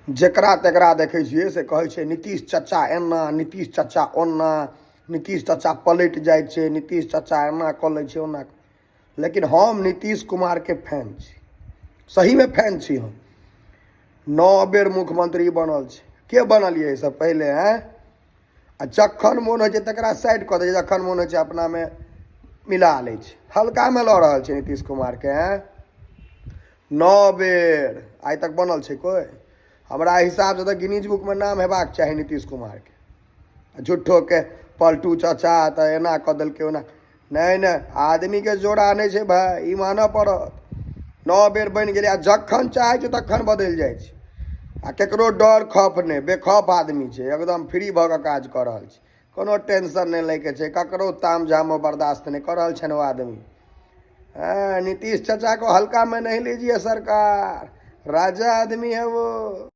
जकरा तकरा देखै छियै से कहै छै नीतीश चचा एना, नीतीश चचा ओना, नीतीश चचा पलटि जाइ छै, नीतीश चचा एना कऽ लै छै ओना। लेकिन हम नीतीश कुमारके फैन छी, सहीमे फैन छी हम। 9 बेर मुख्यमंत्री बनल छै। के बनल एहिसँ पहिले? आँय, आ जखन मोन होइ छै तकरा साइड कऽ दै छै, जखन मोन होइ छै अपनामे मिला लै छै। हल्कामे लऽ रहल छै नीतीश कुमारके। आँय, 9 बेर आइ तक बनल छै कोइ? हमरा हिसाबसँ तऽ गिनीज बुकमे नाम हेबाक चाही नीतीश कुमारके। झूठोके पलटू चचा तऽ एना कऽ देलकै ओना। नहि नहि, आदमीके जोड़ा नहि छै भाय, ई मानऽ पड़त। 9 बेर बनि गेलै आ जखन चाहै छै तखन बदलि जाइ छै, आ केकरो डर खौफ नहि, बेखौफ आदमी छै, एकदम फ्री भऽ कऽ काज कऽ रहल छै। कोनो टेंशन नहि लैके छै, ककरो ताम झामो बर्दाश्त नहि कऽ रहल छनि ओ आदमी। हाँ, नीतीश चचा को हल्का में नहीं लीजिए सरकार, राजा आदमी है वो।